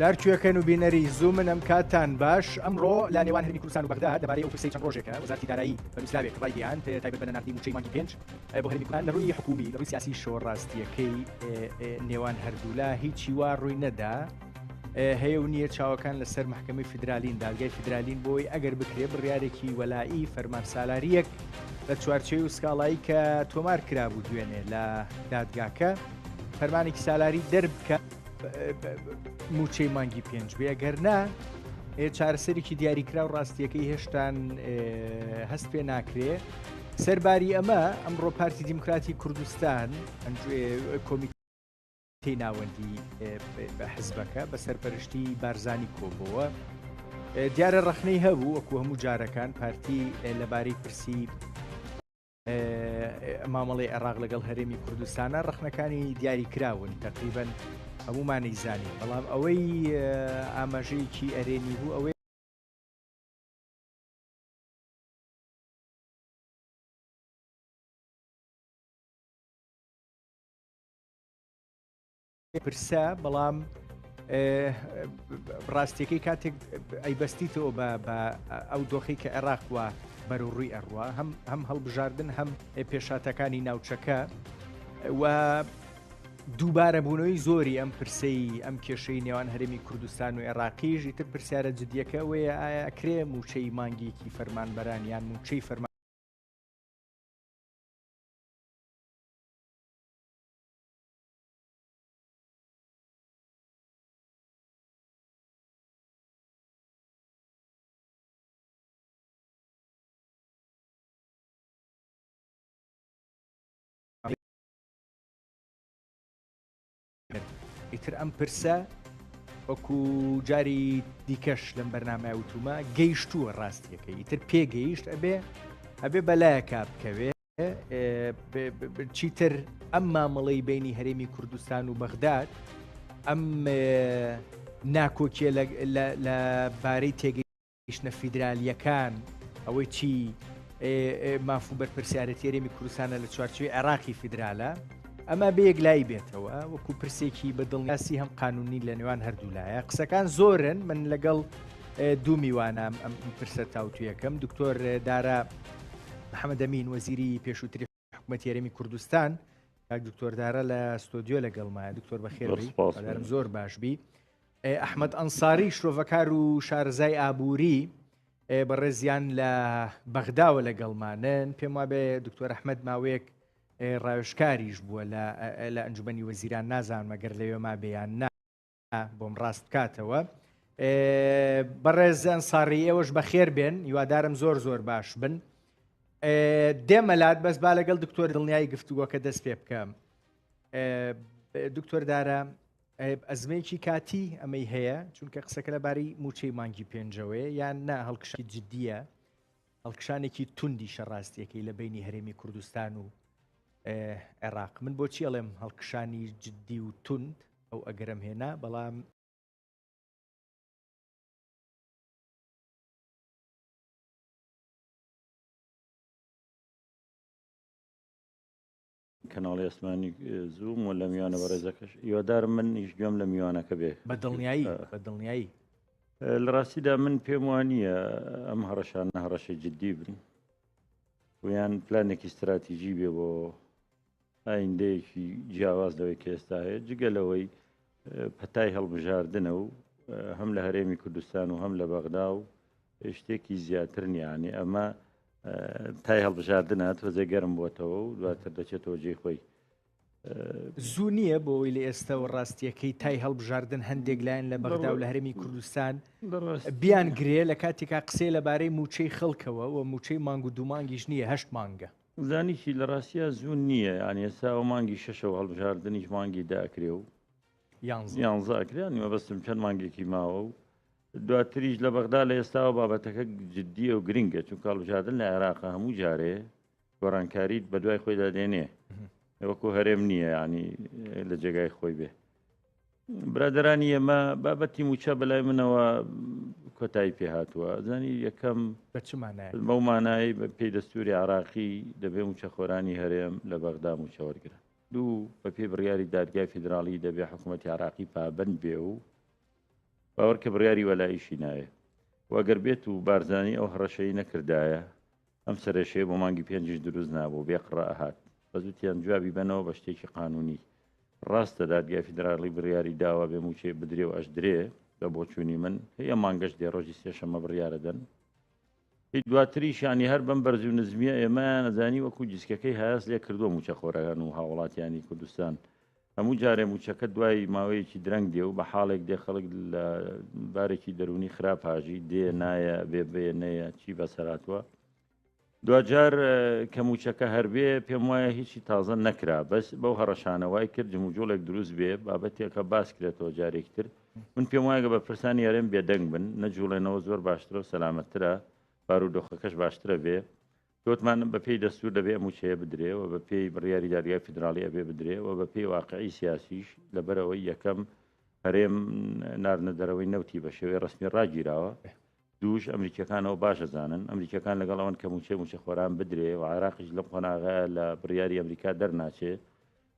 لەهەرکوێکەن و بینەری زوومن ئەم کاتتان باش. ئەمڕۆ لە نێوان هەرێمی کوردستان و بەغدا دەبارەی ئەو پرسەی چەند ڕۆژێکە وەزارەتی دارایی بە نووسراوێک ڕایگەیاند تایبەت بە نەناردنی مووچەی مانگی پێنج بۆ هەرێمی کوردستان لە ڕووی حکوومی لە ڕووی سیاسیشەوە ڕاستییەکەی نێوان هەردوولا هیچی وا ڕووی نەدا هەیە و نییە چاوەکان لەسەر مەحکەمەی فیدرالین دادگای فیدرالین بۆی ئەگەر بکرێ بڕیارێکی وەلائی فەرمان سالاریەک لە چوارچێوی و سکاڵایی کە تۆمار کرابوو دوێنێ لە دادگاکە فەرمانێکی سالاری دەربکە موچەی مانگی پێنج بێ گەر نا چارەسەرێکی دیاریکرا و ڕاستیەکەی هێشتان هەست پێ ناکرێ سەرباری ئەمە ئەمڕۆ پارتی دیموکراتی کوردستان کۆمیتەی ناوەندی حزبەکە بە سەرپەرشتی بارزانی کۆبەوە دیارە ڕخنەی هەبوو وەکو هەموو جارەکان پارتی لەبارەی پرسی مامەڵەی عێراق لەگەڵ هەرێمی کوردستانە ڕەخنەکانی دیاری کراون تقریبن هەمومانی زانین بەڵام ئەوەی ئاماژەیەکی ئەرێنی بوو ئەوەی پرسە بەڵام ڕاستیەکەی کاتێک ئەیبەستیتەوە بە ئەو دۆخی کە عێراق وە بەرەو ڕووی ئەڕوا هەم هەم هەڵبژاردن هەم پێشاتەکانی ناوچەکە و دووبارە بوونەوەی زۆری ئەم پرسەی ئەم کێشەی نێوان هەرێمی کوردستان و عێراقیش ئیتر پرسیارە جدیەکە وەیە ئایا ئەکرێ موچەی مانگێکی فەرمانبەران یان موچەی فەرمان ئیتر ئەم پرسە وەکو جاری دیکەش لەم بەرنامە وتومە گەیشتووە ڕاستیەکەی ئیتر پێگەیشت ئەبێ ئەبێ بەلایەکا بکەوێ چیتر ئەم مامەڵەی بینی هەرێمی کوردستان و بەغداد ئەم ناکۆکیە لە بارەی تێگەیشتنە فیدرالیەکان ئەوەی چی ماف و بەرپرسیارەتی هەرێمی کوردستانە لە چوارچێوەی عێراقی فیدرالە ئەمە بێ یەکلایی بێتەوە وەکو پرسێکی بە دڵنیاسی هەم قانونی لە نێوان هەردوولایە قسەکان زۆرن من لەگەڵ دوو میوانام ئەم پرسە تاوتویەکەم دکتۆر دارا محەممەد ئەمین وەزیری پێشووتری حکوومەتی هەرێمی کوردستان کاک دکتۆر دارا لە ستۆدیۆ لەگەڵمایە دکتۆر بەخێر زۆر باش بی ئەحمد ئەنساری شرۆڤەکار و شارەزای ئابووری بەڕێزیان لە بەغداوە لەگەڵمانن پێم وابێ دکتۆر ئەحمد ماوەیەک ڕاوێژکاریش بووە لە ئەنجومەنی وەزیران نازانم ئەگەر لەوێ مابێ یان نا بۆم ڕاست بکاتەوە. بەڕێز ئەنساری ئێوەش بەخێر بێن هیوادارم زۆر زۆر باش بن. دێمە لات بەس با لەگەڵ دکتۆر دڵنیایی گفتوگۆکە دەست پێ بکەم. دکتۆر دارا ئەزمەیەکی کاتی ئەمەی هەیە چونکە قسەکە لەبارەی موچەی مانگی پێنجەوەیە یان نا هەڵکشانی جددیە هەڵکشانێکی توندیشە ڕاستیەکەی لە بینی هەرێمی کوردستان و عێراق من بۆچی ئەڵێم هەڵکشانی جددی و توند ئەو ئەگەرم هێنا بەڵام کەناڵی ئەسمانی زووم و لە میوانە بەڕێزەکەش هیوادارم من نیش گوێم لە میوانەکە بێ بە دڵنیایی بە دڵنیایی لە ڕاستیدا من پێم وان نییە ئەم هەڕەشانە هەڕەشەی جددی بن ویان پلانێکی استراتیژی بێ بۆ ئایندەیەکی جیاواز لەوەی کە ئێستا هەیە جگە لەوەی پەتای هەڵبژاردنە و هەم لە هەرێمی کوردستان و هەم لە بەغدا و شتێکی زیاتر نییە ئەمە تای هەڵبژاردنە تۆزێ گەرم بۆتەوە و دواتر دەچێتەوە جێی خۆی. زوو نییە بۆ ئەوەی لە ئێستەوە ڕاستیەکەی تای هەڵبژاردن هەندێک لایەن لە بەغدا و لە هەرێمی کوردستان بیان گرێ لە کاتێکا قسەی لەبارەی مووچەی خەڵکەوە و مووچەی مانگ و دوو مانگیش نییە هەشت مانگە. زانیشی لە ڕاستیا زوو نییە یانی ئێستا ئەو مانگی شەشەوە هەڵبژاردنیش مانگی دە ئەکرێ و یانزە ئەکرێ یانی مەبەستم چەند مانگێکی ماوە و دواتریش لە بەغدا لە ئێستاوە بابەتەکە جددیە و گرنگە چونکە هەڵبژاردن لە عێراق هەموو جارێ گۆڕانکاریت بە دوای خۆیدا دێنێ وەکو هەرێم نییە ینی لە جێگای خۆی بێ برادرانی ئێمە بابەتی موچە بەلای منەوە کۆتایی پێهاتووە زانی یەکەم بەو مانایی بە پێی دەستوری عراقی دەبێ موچەخۆرانی هەرێم لە بەغدا موچە وەرگرن دوو بە پێی بڕیاری دادگای فیدراڵی دەبێ حکوومەتی عراقی پابند بێ و. باوەڕکە بڕیاری وەلائیشی ناوێ و ئەگەر بێت و بارزانی ئەو هەڕەشەی نەکردایە ئەم سەرێشەیە بۆ مانگی پێنجیش دروست نابوو، بێ قڕە ئەهات. بەس وتیان جوابی بەنەوە بە شتێکی قانونی. ڕاستە دادگای فیدراڵی بڕیاری داوە بێ مووچەی بدرێ و ئەشدرێ، بە بۆچوونی من هی ئەم مانگەش دێ ڕۆژی سێشەممە بڕیارەدەن. هی دواتریش یانی هەر بەم بەرز و نزمیە ئێمەیان ئەزانی وەکو جیسکەکەی هایەس لێ کردووە مووچەخۆرەکان و هاوڵاتیانی کوردستان. هەموو جارێ مووچەکە دوای ماوەیەکی درەنگ دێ و بە حاڵێک دێ خەڵک لە بارێکی دەروونی خراپ هاژی دێ نایە بێ بێ نەیە چی بەسەر هاتووە. دواجار کە مووچەکە هەربێ پێم وایە هیچی تازە نەکرا بەس بەو هەڕەشانە وای کرد جموجوڵێک دروست بێ بابەتێکە باس کرێتەوە جارێکی تر من پێم وایە گە بەرپرسانی هەرێم بێدەنگ بن نەجوڵێنەوە زۆر باشترە و سەلامەتترە بارودۆخەکەش باشترە بێ گوتمان بە پێی دەستوور دەبێ ئەم مووچەیە بدرێ و بە پێی بڕیاری دادگای فیدراڵی ئەبێ بدرێ و بە پێی واقعی سیاسیش لەبەرئەوەی یەکەم هەرێم ناردنە دەرەوەی نەوتی بە شێوەی ڕەسمی ڕاگیراوە دووش ئەمریکیەکان ئەوە باش ئەزانن ئەمریکیەکان لەگەڵ ئەوەن کە مووچەی مووچەخۆران بدرێ و عێراقیش لەم قۆناغە لە بڕیاری ئەمریکا دەرناچێ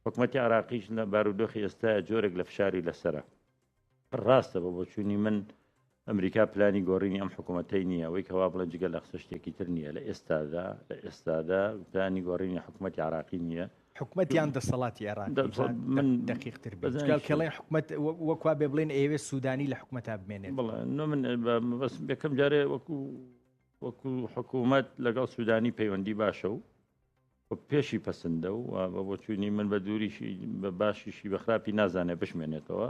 حکومەتی عێراقیش لە بارودۆخی ئێستا جۆرێک لە فشاری لەسەرە ڕاستە بە بۆچوونی من ئەمریکا پلانی گۆڕینی ئەم حکوومەتەی نییە ئەوەی کەوا بڵێن جگە لە قسە شتێکی تر نییە لە ئێستادا لە ئێستادا پلانی گۆڕینی حکوومەتی عراقی نییە حکومەت یان دەسەڵاتی عێراق من دقیقتر کێڵێن حکومەت وەکوا بێ بڵێن ئەوێ سوودانی لە حکومەتا بمێنێت بڵێ من بەس یەکەم جارێ وەکو وەکو حکوومەت لەگەڵ سوودانی پەیوەندی باشە و و پێشی پەسندە و بە بۆچوونی من بە دووریشی بە باشیشی بە خراپی نازانێ بشمێنێتەوە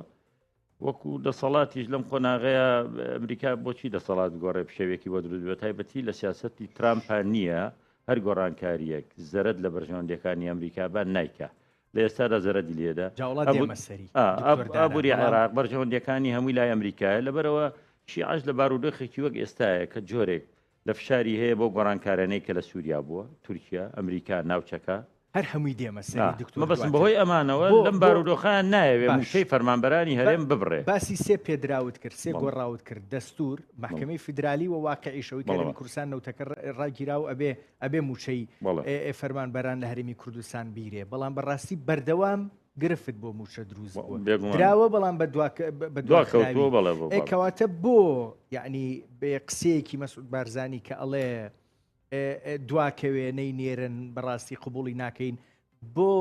وەکو دەسەڵاتیش لەم قۆناغەیە ئەمریکا بۆچی دەسەڵات بگۆڕێ پشێوێکی بۆ دروست بێت تایبەتی لە سیاسەتی ترامپا نییە هەر گۆڕانکارییەک زەرەد لە بەرژەوەندیەکانی ئەمریکا بە نایکا لە ئێستادا زەرەدی لێدا ئابووری عێراق بەرژەوەندیەکانی هەمووی لای ئەمریکایە لەبەرەوە شیعەش لە بارودۆخێکی وەک ئێستاە کە جۆرێک لە فشاری هەیە بەو گۆڕانکارانەی کە لە سووریا بووە، تورکیا، ئەمریکا، ناوچەکە. هەر هەمووی دێمە سەری دکتۆر مەبەستم دواتر. بەهۆی ئەمانەوە بۆ لەم بۆ بارودۆخەیان نایەوێ باش. مووچەی فەرمانبەرانی هەرێم ببڕێ. باسی سێ پێدراوت کرد، سێ بەڵێ. گۆڕاوت کرد، دەستوور، بەڵێ. مەحکەمەی فیدرالی و واقیعیش ئەوەی کە بەڵێ هەرێمی کوردستان نەوتەکە ڕاگیرا و ئەبێ ئەبێ مووچەی بەڵێ. فەرمانبەران لە هەرێمی کوردستان بیرێ، بەڵام بەڕاستی بەردەوام گرفت بۆ مووچە دروست بووە. بێگومان. دراوە بەڵام بە دوا بە دواکەوتووە دواخراوی. بەڵێ بۆ ئێ بەڵێ. کەواتە بۆ یەعنی بێ قسەیەکی مەسعود بارزانی کە ئەڵێ دواکەوێ نەینێرن بەڕاستی قبوڵی ناکەین بۆ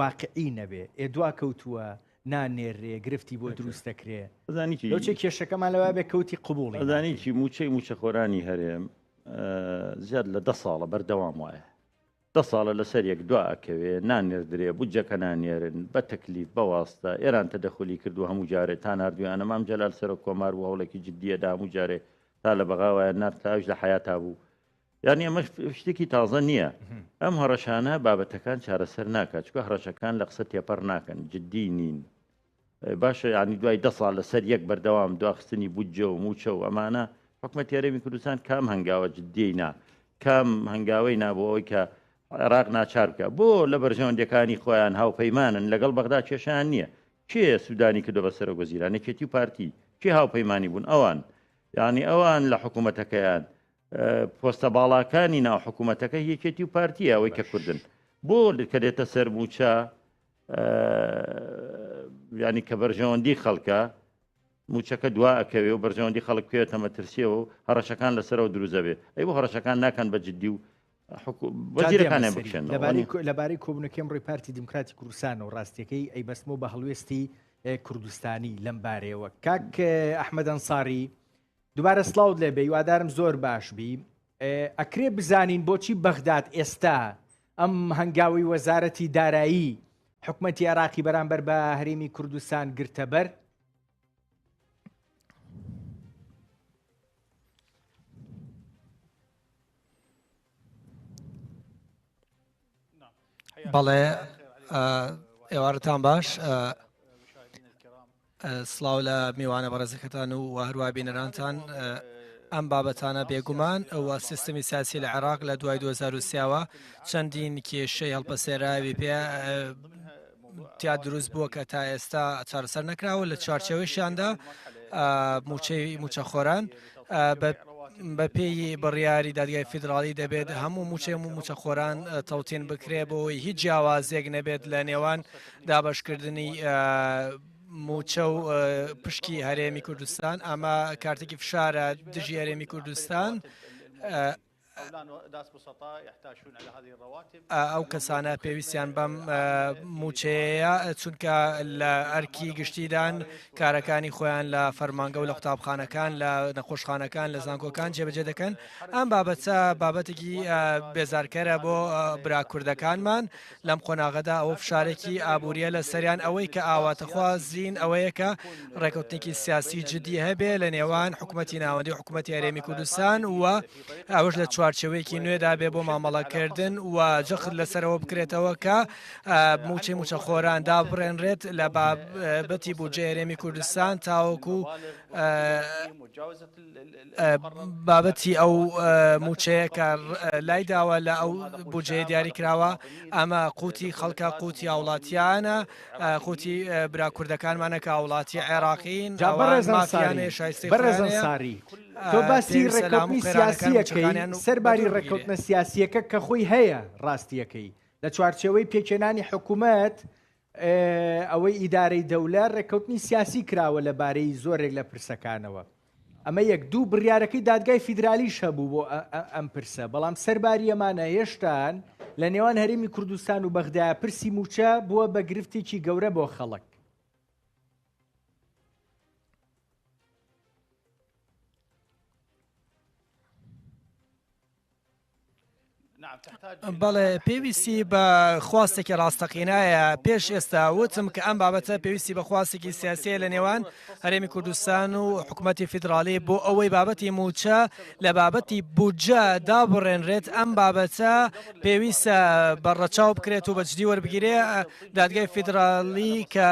واقعی نەبێ ئێ دواکەوتووە نانێرێ گرفتی بۆ دروست دەکرێ ئەزانی چی لەوچێ کێشەکەمان لەوە بێ کەوتی قبوڵی ئەزانی چی مووچەی مووچەخۆرانی هەرێم زیاد لە دە ساڵە بەردەوام وایە دە ساڵە لەسەر یەک دوا ئەکەوێ، نانێردرێ، بودجەکە نانێرن، بە تەکلیف، بە واستە، ئێران تەدەخولی کردووە هەموو جارێ تا ناردوویانە، مام جەلال سەرۆک کۆمار بوو هەوڵێکی جدی ئەدا هەموو جارێ تا لە بەغاوایان نارد کە ئەویش لە حەیاتا بوو. یانی ئەمە شتێکی تازە نییە. ئەم هەڕەشانە بابەتەکان چارەسەر ناکات، چونکە هەڕەشەکان لە قسە تێپەڕ ناکەن، جدی نین. باشە یانی دوای دە ساڵ لەسەر یەک بەردەوام دواخستنی بودجە و مووچە و ئەمانە حکومەتی هەرێمی کوردستان کام هەنگاوە جدیەی نا کام هەنگاوەی نا بۆ ئەوەی کە عێراق ناچار بکە بۆ لە بەرژەوەندیەکانی خۆیان هاوپەیمانن لەگەڵ بەغدا کێشیان نییە کێ سوودانی کردو بە سەرۆک وەزیران یەکێتی و پارتی کێ هاوپەیمانی بوون ئەوان یعنی ئەوان لە حکوومەتەکەیان پۆستە باڵاکانی ناو حکوومەتەکە یەکێتی و پارتیە ئەوەی کە کوردن بۆ کە دێتە سەر مووچە ینی کە بەرژەوەندی خەڵکە موچەکە دوا ئەکەوێ و بەرژەوەندی خەڵک بکەوێتە مەترسیەوە و هەڕەشەکان لەسەرەوە دروزەبێ ئەی بۆ هەڕەشەکان ناکەن بە جددی و وەزیرەکانیان بکشێنەوە لەبارەی کۆبوونەکەی ئەمڕۆی پارتی دیموکراتی کوردستان و ڕاستیەکەی ئەیبەستمەوە بە هەڵوێستی کوردستانی لەم بارەیەوە کاک ئەحمەد ئەنساری دوبارە سڵاوت لێبێ هیوادارم زۆر باش بی ئەکرێ بزانین بۆچی بەغداد ئێستا ئەم هەنگاوی وەزارەتی دارایی حکومەتی عێراقی بەرامبەر بە هەرێمی کوردستان گرتەبەر؟ بەڵێ ئێوارەتان باش سڵاو لە میوانە بەڕێزەکەتان و هەروە بینەرانتان ئەم بابەتانە بێگومان ئەوە سیستمی سیاسی لە عێراق لە دوای 2023ەوە چەندین کێشەی هەڵپەسێراوی پێ تیا دروست بووە کە تا ئێستا چارەسەر نەکراوە لە چوارچێوەیشیاندا موچەی موچەخۆران بە پێی بڕیاری دادگای فیدراڵی دەبێت هەموو موچەی و موچەخۆران تەوتین بکرێ بۆ هیچ جیاوازێک نەبێت لە نێوان دابشکردنی مووچە و پشکی هەرێمی کوردستان، ئەمە کارتێکی فشارە دژی هەرێمی کوردستان. ئەو کەسانە پێویستیان بەم مووچەیە چونکە لە ئەرکی گشتیدان کارەکانی خۆیان لە فەرمانگە و لە قوتابخانەکان لە نەخۆشخانەکان لە زانکۆکان جێبەجێ دەکەن. ئەم بابەتە بابەتێکی بێزارکەرە بۆ برا کوردەکانمان لەم قۆناغەدا ئەوە فشارێکی ئابووریە لە سەریان ئەوەی کە ئاواتەخوازین ئەوەیە کە ڕێکەوتنێکی سیاسی جدی هەبێ لە نێوان حکوومەتی ناوەندی و حکوومەتی هەرێمی کوردستان و ئەوەش لە چوارچێوەیەکی نوێدا بێ بۆ مامەڵەکردن و جەخت لەسەرەوە بکرێتەوە کە مووچەی مووچەخۆران دابڕێنرێت لە بابەتی بودجەی هەرێمی کوردستان تاوەکو بابەتی ئەو مووچەیە کە لای داوە لە ئەو بودجەیە دیاری کراوە ئەمە قوتی خەڵکە قوتی هاوڵاتیانە قوتی برا کوردەکانمانە کە هاوڵاتی عێراقین جا بەڕێز ئەنساری بەڕێز ئەنساری تۆ باسی ڕێککەوتنی سیاسیەکەی سەرباری ڕێککەوتنە سیاسیەکە کە خۆی هەیە ڕاستیەکەی لە چوارچێوەی پێکهێنانی حکوومەت ئەوەی ئیدارەی دەولە ڕێککەوتنی سیاسی کراوە لەبارەی زۆرێک لە پرسەکانەوە. ئەمە یەک دوو بڕیارەکەی دادگای فیدرالیش هەبوو بۆ ئەم پرسە بەڵام سەرباری ئەمانە هێشتان لە نێوان هەرێمی کوردستان و بەغدایە پرسی مووچە بووە بە گرفتێکی گەورە بۆ خەڵک. بەڵێ پێویستی بە خواستێکی ڕاستەقینایە پێش ئێستا وتم کە ئەم بابەتە پێویستی بە خواستێکی سیاسیە لە نێوان هەرێمی کوردستان و حکوومەتی فیدراڵی بۆ ئەوەی بابەتی موچە لە بابەتی بودجە دابڕێنرێت ئەم بابەتە پێویستە بە ڕەچاو بکرێت و بەجددی وەربگیرێ دادگای فیدراڵی کە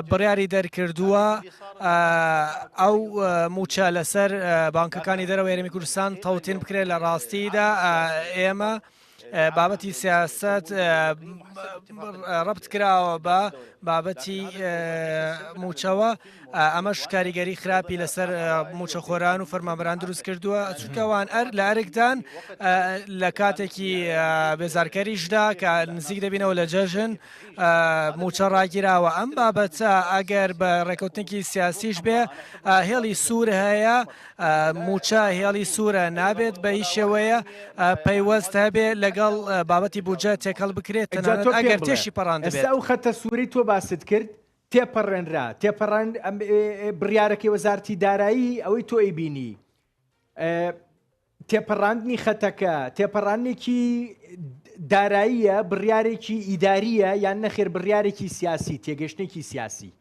بڕیاری دەرکردووە ئەو موچە لەسەر بانکەکانی دەرەوە هەرێمی کوردستان تەوتین بکرێت لە ڕاستیدا ئێمە بابەتی سیاست ڕەبت کراوە بە بابەتی موچەوە ئەمەش کاریگەری خراپی لەسەر موچەخۆران و فەرمانبەران دروست کردووە چونکەوان ئەر لە ئەرکدان لە کاتێکی بێزارکەریشدا کە نزیک دەبینەوە لە جەژن مووچە ڕاگیراوە ئەم بابەتە ئەگەر بە ڕێکەوتنێکی سیاسیش بێ هێڵی سوور هەیە مووچە هێڵی سوورە نابێت بە هیچ شێوەیە پەیوەست هەبێ لەگەڵ بابەتی بودجە تێکەڵ بکرێت تەنانەت ئەگەر تێشی پەڕاندبێت. ئێستا ئەو خەتە سوورەی تۆ باست کرد تێپەڕێنرا تێپەڕان بڕیارەکەی وەزارەتی دارایی ئەوەی تۆ ئەیبینی تێپەڕاندنی خەتەکە تێپەڕاندنێکی داراییە، بڕیارێکی ئیدارییە یان نەخێر بڕیارێکی سیاسی، تێگەشتنێکی سیاسی؟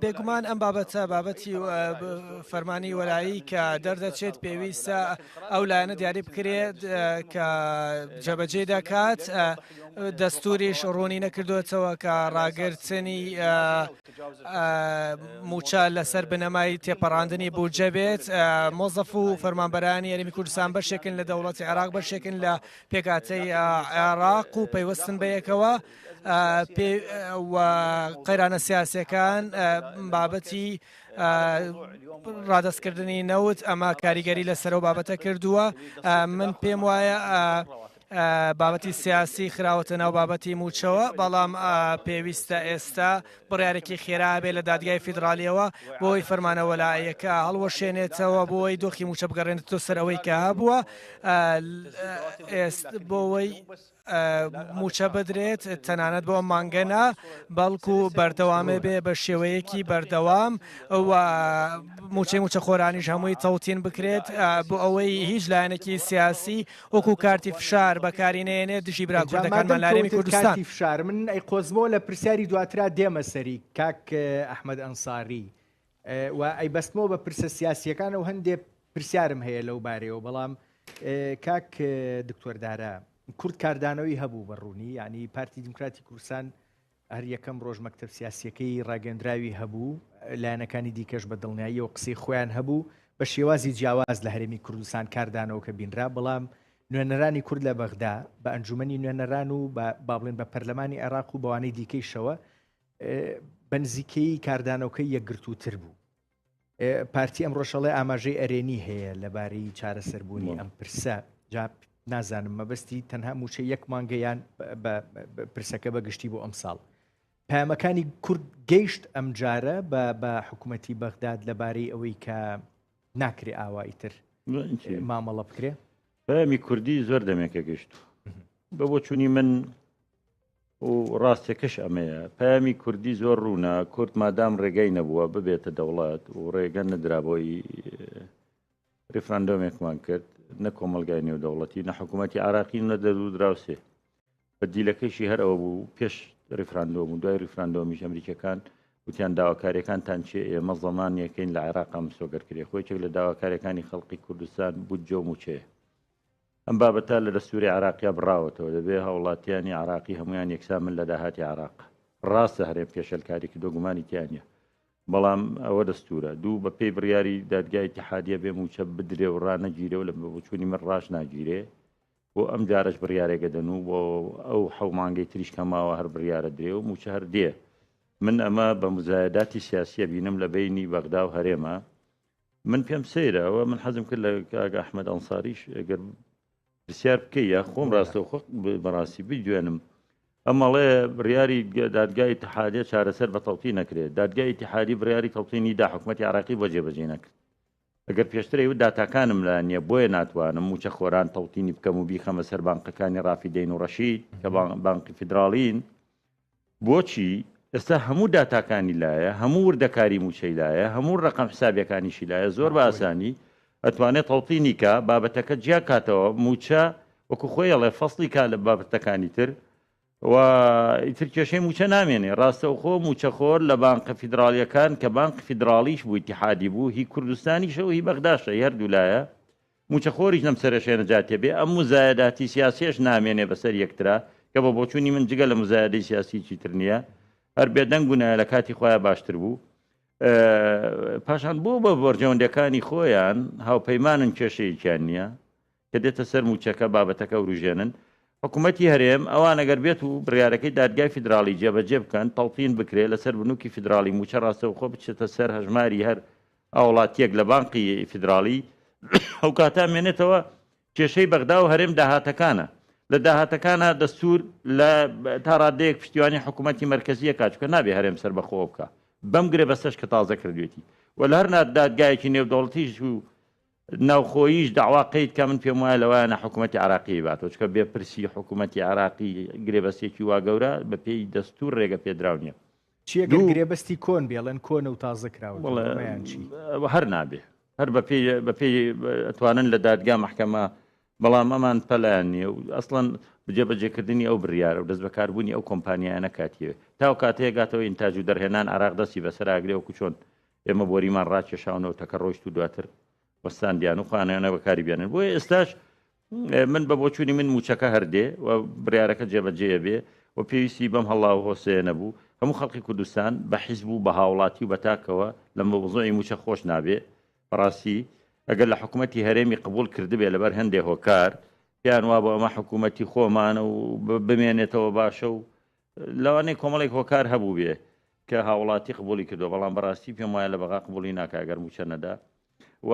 بێگومان ئەم بابەتە بابەتی فەرمانی وەلایی کە دەردەچێت پێویستە ئەو لایەنە دیاری بکرێت کە جەبەجێ دەکات دەستوریش ڕوونی نەکردوێتەوە کە ڕاگرتنی موچە لەسەر بنەمای تێپەڕاندنی بودجە بێت مۆزەف و فەرمانبەرانی هەرێمی کوردستان بەشێکن لە دەوڵەتی عێراق بەشێکن لە پێکهاتەی عێراق و پەیوەستن بەیەکەوە و قەیرانە سیاسەکان بابەتی ڕادەستکردنی نەوت ئەمە کاریگەری لەسەر و بابەتە کردووە من پێم وایە بابەتی سیاسی خراوەتە ناو بابەتی موچەوە بەڵام پێویستە ئێستا بڕیارێکی خێرا بێ لە دادگای فیدراالیەوە بۆی فەرمانە وەلایەکە هەڵوەشێنێتەوە بۆی دۆخی موچە بگەڕێنێتەوە سەر ئەوەی کە هەبووە ئێست بۆەوەی مووچە بدرێت تەنانەت بۆ ئەم مانگە نا بەڵکو بەردەوامێ بێ بە شێوەیەکی بەردەوام و مووچەی مووچەخۆرانیش هەمووی تەوتین بکرێت بۆ ئەوەی هیچ لایەنێکی سیاسی وەکو کارتی فشار بەکاری نێنێت دژی برا کوردەکانمان لە هەرێمی کوردستان. کارتی فشار من ئەی قۆزمەوە لە پرسیاری دواترا دێمە سەری کاک ئەحمەد ئەنساری و ئەیبەستمەوە بە پرسە سیاسیەکان و هەندێ پرسیارم هەیە لەو بارەیەوە بەڵام کاک دکتۆر دارا کورد کاردانەوەی هەبوو بە ڕوونی یعنی پارتی دیموکراتی کوردستان هەر یەکەم ڕۆژ مەکتەب سیاسیەکەی ڕاگەندراوی هەبوو لایەنەکانی دیکەش بە دڵنیاییەوە قسەی خۆیان هەبوو بە شێوازی جیاواز لە هەرێمی کوردستان کاردانەوەکە بینرا بەڵام نوێنەرانی کورد لە بەغدا بە ئەنجومەنی نوێنەران و با بڵێن بە پەرلەمانی عێراق و بەوانەی دیکەیشەوە بە نزیکەیی کاردانەوەکەی یەکگرتووتر بوو. پارتی ئەمڕۆش ئەڵێ ئاماژەی ئەرێنی هەیە لەبارەی چارەسەربوونی ئەم پرسە، جا نازانم مەبەستی تەنها مووچەی یەک مانگە یان پرسەکە بە گشتی بۆ ئەمساڵ. پەیامەکانی کورد گەیشت ئەمجارە بە حکوومەتی بەغداد لەبارەی ئەوەی کە ناکرێ ئاوا ئیتر مامەڵە بکرێ؟ پەیامی کوردی زۆر دەمێکە گەشت بە بۆچوونی من و ڕاستەکەش ئەمەیە پەیامی کوردی زۆر ڕوونە کورد مادام ڕێگای نەبووە ببێتە دەوڵەت و ڕێگە نەدرا بۆی ریفراندۆمێکمان کرد نە کۆمەلگای نێودەوڵەتی نە حکوومەتی عراقی نە دەرو دراوسێ بەدیلەکەشی هەر ئەوە بوو پێش ریفراندۆم و دوای ریفراندۆمیش ئەمریکەکان وتیان داواکاریەکانتان چیە ئێمە زەمانیەکەین لە عێراقا مسۆگەر کرێ خۆ یەکێک لە داواکاریەکانی خەڵقی کوردستان بودجە و موچەیە ئەم بابەتە لە دەستوری عێراقیا بڕاوەتەوە دەبێ هاوڵاتیانی عراقی هەمویان یەکسان من لە داهاتی عراق ڕاستە هەرێم پێشێلکاری کردو گومانی تیا نیە بەڵام ئەوە دەستورە دوو بە پێی بڕیاری دادگای اتحادیە بێ موچە بدرێ و ڕانەگیرێ و لە بۆچوونی من ڕاش ناگیرێ بۆ ئەم جارەش بڕیارێک ئەدەن و بۆ ئەو حەو مانگەی تریش کە ماوە هەر بڕیارە درێ و مووچە هەر دێ. من ئەمە بە موزایەداتی سیاسی ئەبینم لە بەینی بەغدا و هەرێمە. من پێم سەیرە ئەوە من حەزم کرد لە کاک ئەحمەد ئەنساریش ئەگەر پرسیار بکەی یا خۆم ڕاستەوخۆ بەڕاستی بگوێنم ئەمەڵێ بڕیاری دادگای ئیتحادیە چارەسەر بە تەوتین نەکرێت دادگای ئیتحادی بڕیاری تەوتینی دا حکومەتی عراقی بۆ جێبەجێ نەکرد ئەگەر پێشتر ئەیوت داتاکانم لا نیە بۆیە ناتوانم موچە خۆران تەوتینی بکەم و بیخەمە سەر بانقەکانی ڕافیدەین و ڕەشید کە بانقی فیدراڵین بۆچی ئێستا هەموو داتاکانی لایە هەموو وردەکاری موچەی لایە هەموو ڕقم حسابەکانیشی لایە زۆر بە ئاسانی ئەتوانێت تەوتینی کا بابەتەکە جیا کاتەوە موچە وەکو خۆی ئەڵێ فەصلی کا لە بابەتەکانی تر و ئیتر کێشەی مووچە نامێنێ، ڕاستەوخۆ مووچەخۆر لە بانقە فیدراڵییەکان کە بانقی فیدراڵیش بوو ئیتیحادی بوو هی کوردستانیشە و هی بەغداشە هی هەردوولایە، مووچەخۆریش لەم سەرەشێ نەجاتێ بێ، ئەم موزایەداتی سیاسیەش نامێنێ بەسەر یەکترا کە بە بۆچوونی من جگە لە موزایەدەی سیاسی چیتر نییە، هەر بێدەنگ بوونایە لە کاتی خۆیا باشتر بوو. پاشان بۆ بە بەرژەوەندیەکانی خۆیان هاوپەیمانن کێشەیەکیان نییە، کە دێتە سەر مووچەکە بابەتەکە وروژێنن. حکوومەتی هەرێم، ئەوان ئەگەر بێت و بڕیارەکەی دادگای فیدراڵی جێبەجێ بکەن، تەوتین بکرێ لەسەر بنووکی فیدراڵی مووچە ڕاستەوخۆ بچێتە سەر هەژماری هەر هاوڵاتییەک لە بانقی فیدراڵی، ئەو کاتە ئەمێنێتەوە کێشەی بەغدا و هەرێم داهاتەکانە. لە داهاتەکانا دەستوور لە تا ڕادەیەک پشتیوانی حکوومەتی مەرکەزی ئەکات، چونکە نابێ هەرێم سەربەخۆ بکا بەم گرێبەستەش کە تازە کردوێتی و لە هەر دادگایەکی نێودەوڵەتیش و ناوخۆییش دەعوا قەید کا من پێم وایە لەوایانە حکوومەتی عێراقی باتەوە چونکە بێ پرسی حکوومەتی عێراقی گرێبەستێکی وا گەورە بە پێی دەستوور ڕێگە پێدراو نییە. چی ئەگەر گرێبەستی کۆن بێ ئەڵێن کۆنە و تازە کراوەتەوە ئەمەیان چی؟ هەر نابێ هەر بە پێی بە پێی ئەتوانن لە دادگا مەحکەمە بەڵام ئەمان پەلایان نییە و ئەسڵەن جێبەجێکردنی ئەو بڕیارە و دەستبەکاربوونی ئەو کۆمپانیایانە کاتیە تاو کاتەیە گاتەوە ئینتاج و دەرهێنان عێراق دەستی بەسەراگرێ وەکو چۆن ئێمە بۆریمان ڕاکێشا و نەوتەکە ڕۆیشت و دواتر وەستاندیان و خۆیانیانە بەکاری بێنن بۆیە ئێستاش من بە بۆچوونی من موچەکە هەردێ و بڕیارەکە جێبەجێ بێ و پێویستی بەم هەڵا و هۆسەیە نەبوو هەموو خەڵکی کوردستان بە حیزب و بە هاوڵاتی و بە تاکەوە لە مەوزوعی موچە خۆش نابێ بەڕاستی ئەگەر لە حکوومەتی هەرێمی قبول کردبێ لەبەر هەندێ هۆکار پێیان وابوو ئەمە حکوومەتی خۆمانە و بمێنێتەوە باشە و لەوانەیە کۆمەڵێک هۆکار هەبووبێ کە هاوڵاتی قبوڵی کردووە، بەڵام بەڕاستی پێم وایە لە بەغا قبوڵی ناکا گەر مووچە نەدا و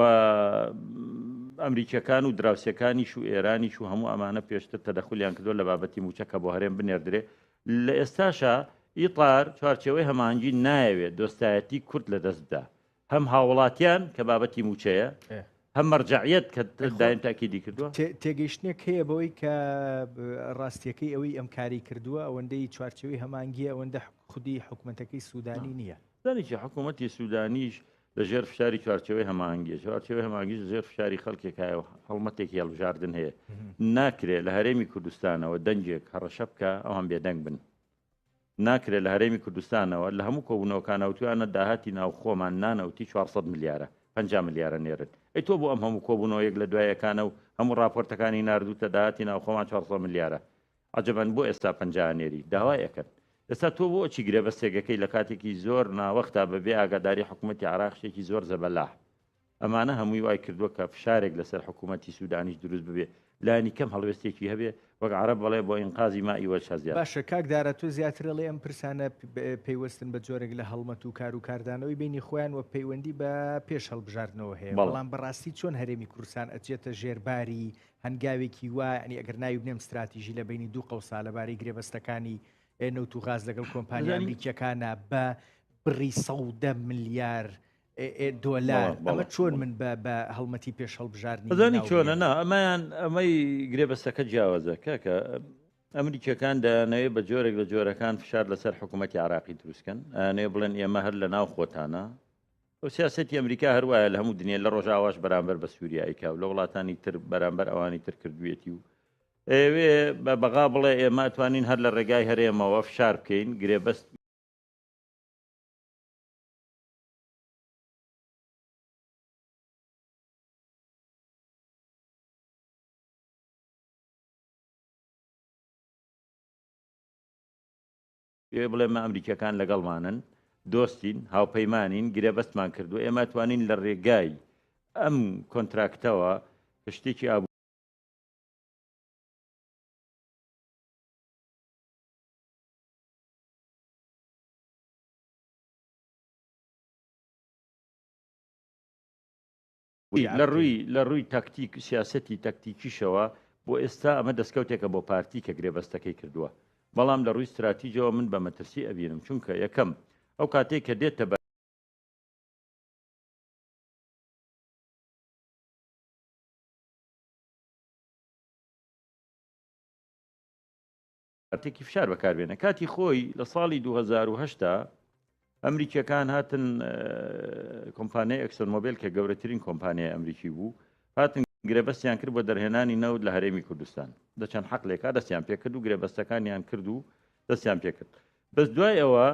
ئەمریکیەکان و دراوسێکانیش و ئێرانیش و هەموو ئەمانە پێشتر تەدەخولیان کردووە لە بابەتی مووچە کە بۆ هەرێم بنێردرێ لە ئێستاشا ئیتار چوارچێوەی هەماهەنگی نایەوێت دۆستایەتی کورد لەدەست بدا هەم هاوڵاتیان کە بابەتی مووچەیە هەم مەرجەعیەت کە دایم تاکیدی کردووە. تێگەیشتنێک هەیە بەوەی کە ڕاستیەکەی ئەوەی ئەم کاری کردووە ئەوەندەی چوارچێوەی هەمانگیە ئەوەندە خودی حکومەتەکەی سوودانی نییە. زانی چی حکوومەتی سوودانیش لە ژێر فشاری چوارچێوەی هەماهەنگیە، چوارچێوەی هەماهەنگیش لە ژێر فشاری خەڵکێک هەیە و هەڵمەتێکی هەڵبژاردن هەیە. ناکرێ لە هەرێمی کوردستانەوە دەنگێک هەڕەشە بکا ئەوان بێدەنگ بن. ناکرێت لە هەرێمی کوردستانەوە لە هەموو کۆبوونەوەکانە وتویانە داهاتی ناوخۆمان نانەوتی 400 ملیارە 50 ملیارە نێرن ئەی تۆ بۆ ئەم هەموو کۆبوونەوە یەک لە دوای یەکانە و هەموو ڕاپۆرتەکانی ناردووتە داهاتی ناوخۆمان 400 ملیارە عەجەبەن بۆ ئێستا 50 نێری داوای ئەکەن ئێستا تۆ بۆ چی گرێبەستێکەکەی لە کاتێکی زۆر ناوەختا بەبێ ئاگاداری حکوومەتی عراق شتێکی زۆر زەبەلاح. ئەمانە هەمووی وای کردووە کە فشارێک لەسەر حکوومەتی سوودانیش دروست ببێ، لانی کەم هەڵوێستێکی هەبێ، وەک عەرەب بڵێ بۆ ئینقازی مائی وەجهە زیاد. باشە کاک دارا تۆ زیاتر ئەڵێی ئەم پرسانە پەیوەستن بە جۆرێک لە هەڵمەت و کار و کاردانەوەی بەینی خۆیان و پەیوەندی بە پێش هەڵبژاردنەوە هەیە، بەڵێ. بەڵام بەڕاستی چۆن هەرێمی کوردستان ئەچێتە ژێر باری هەنگاوێکی وا یانی ئەگەر ناوی بنێم ستراتیژی لە بەینی دوو قەوسا لەبارەی گرێبەستەکانی نەوت و غاز لەگەڵ کۆمپانیا ئەزانی. ئەمریکیەکانا بە بڕی 110 ملیار دۆلار ئەمە چۆن من بە هەڵمەتی پێش هەڵبژاردنی ئەزانی چۆنە نا ئەمەیان ئەمەی گرێبەستەکە جیاوازە کاکە ئەمریکیەکان دەیانەوێت بە جۆرێک لە جۆرەکان فشار لەسەر حکوومەتتی عراقی دروستکەن ئەیانەوێ بڵێن ئێمە هەر لە ناو خۆتانە ئەو سیاستی ئەمریکا هەروایە لە هەموو دنیا لە ڕۆژاواش بەرامبەر بە سووریایکا و لە وڵاتانی تر بەرامبەر ئەوانی تر کردوێتی و ئەوێ بە بەغا بڵێ ئێمە توانین هەر لە ڕێگای هەرێمەوە فشار بکەین گرێبەست بڵێ مە ئەمریکیەکان لەگەڵمانن دۆستین هاوپەیمانین گرێبەستمان کردو ئێمە توانین لە ڕێگای ئەم کۆنتراکتەوە کە شتێکی ئابوو لە ڕووی لە ڕووی تاکتیک سیاسەتی تاکتیکیشەوە بۆ ئێستا ئەمە دەستکەوتێکە بۆ پارتی کە گرێبەستەکەی کردووە بەڵام لە ڕووی ستراتیجەوە من بە مەترسی ئەبینم چونکە یەکەم ئەو کاتێک کە دێتە بە کارتێکی فشار بەکاربێنە کاتی خۆی لە ساڵی 2010 ئەمریکیەکان هاتن کۆمپانیای ئەکسۆن مۆبیل کە گەورەترین کۆمپانیای ئەمریکی بوو هاتن گرێبەستیان کرد بۆ دەرهێنانی نەوت لە هەرێمی کوردستان لە چەند حەقلێکا دەستیان پێکرد و گرێبەستەکانیان کرد و دەستیان پێکرد بەس دوای ئەوە